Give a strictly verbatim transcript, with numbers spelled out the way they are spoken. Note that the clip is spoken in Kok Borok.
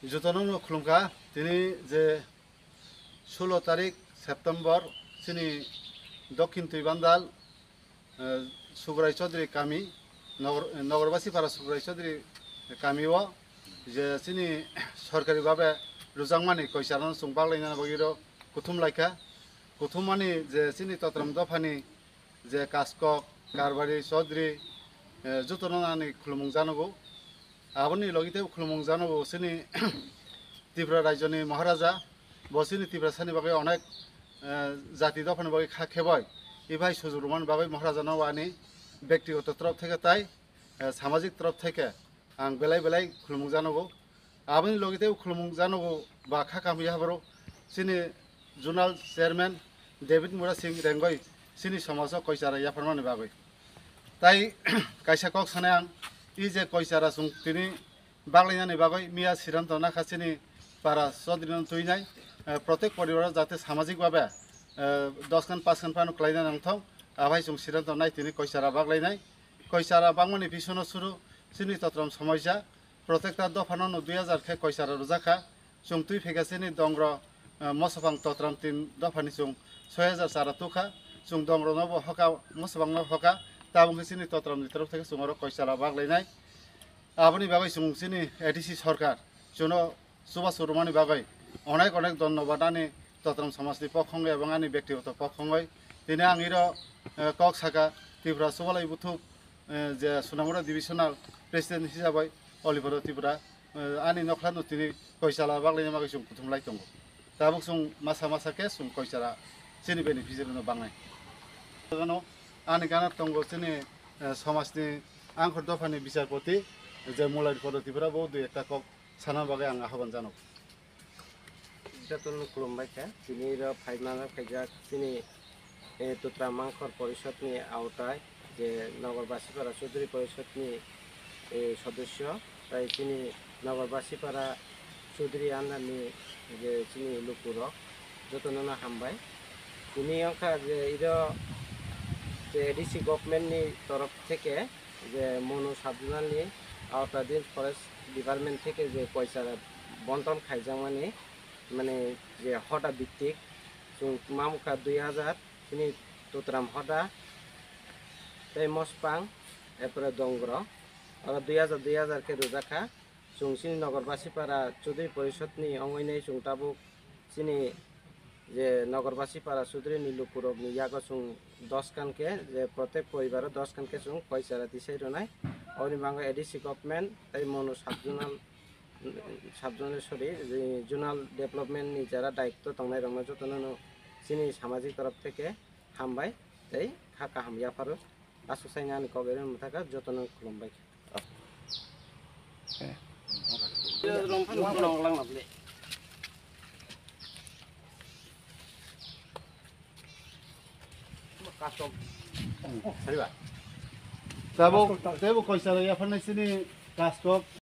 Jotono no khulumkha, tini je sulo tarik September, chini Dokhin Twibandal, eh, Sugrai Chaudhary kami, Nogor-, Nogorbasi Para Sugrai Chaudhary kami o je chini sorkari babe rwjakmani koisarano chwng baglaina bagwi ro kuthum laikha. Kuthumani je chini Totram dophani je Kaskok, Karbari, Chaudhary, eh, jotono ani khulumung janogo. Aboni logi tei khulumung janogo chini Tripura rajyoni Maharaja, bo chini Tiprasani bagwi onek, eh, jati dophani bagwi kha khebai, ibai sujurumani bagwi Maharajano ani bektigoto torof theke tai, eh, samajik torof theke ang belai belai khulumung janogo. Aboni logi tei khulumung janogo ba kha kamya haboro chini Zonal Chairman David Murasing Rengoi chini somajo koichara yapharmani bagwi. Tai kaisa kok sanai ang, i je koichara chwng tini baglainani bagwi miya siranto nakha chini para Chaudhary no twinai, eh, protek poribaro jate samajik babe, eh, dos khan pas khan phano klaina nangthong, abai chwng siranto nai tini koichara baglainai. Koichara bangmani bisono suru chini Totram somaija, protekta dophano no dui hajar khe koichara rwjakha. Chwng twi phaikha chini dongro, eh, Mosopang Totram tin dophani chwng soi hajar chara tukha. Chwng dongro no bo hoka, Mosopang no hoka. Tabuk khe chini Totram ni torof theke chwng oro koichara baglainai. Aboni bagwi chwng chini A D C sorkar chwngno chubachu rwmani bagwi onek onek dhonnobad ani Totram somajni pokhongwi ebong ani bektigoto pokhongwi. Tini ang iro, eh, kok saka Tripura Chubalai Buthuk, eh, je Sonamura Divisional President hisabai Oliver Tripura, eh, ani nokhlano tini koichara baglaina bagwi chwng kuthum lai tongo. Tabuk chwng masa masa khe chwng koichara chini beneficiary no bangnai. Ani gana tongo chini, eh, somajni angkhor dophani bicharpoti je Mulai Ripoto Tripura bo dui ekta kok sana bagwi ang ahoban jano. Jotono khulumbai kha, tini ro phaimana khaijak chini, eh, Tutra Mangkhor Porishod ni aotai je Nogor Basipara Chaudhary Porishod ni, eh, sodosyo, tai chini Nogor Basipara Chaudhary under ni je chini lukurok jotono no hambai. Tini wngkha je iro je A D C government ni torof theke je Monu Sub-Zonal ni aotai din Forest Department theke je koichara bonton khaijakmani, mane je hoda bittik chwng mamukha dui hajar, chini Tutram hoda tei Mospang, erpore Dongro, oro dui hajar, dui hajar khe rwjakha. Chwng chini Nogor Basipara Chaudhary Porishod ni ongwi nai chwng tabuk chini je Nogor Basipara Chaudhary ni lukurok ni yago chwng dos khan khe, je protek poribaro dos khan khe chwng koichara tisai rwnai. Aboni bagwi A D C government tei Monu Sub-Zonal, Sub-Zonal, sorry, je Zonal Development ni jara daitto tongnai rokno jotono no chini samajik torof theke hambai tei kha kaham yapharo. Aswk saini ani kok ere mwthaka jotono khulumbai. Tabuk, tabuk koichara yapharnai chini Kaskok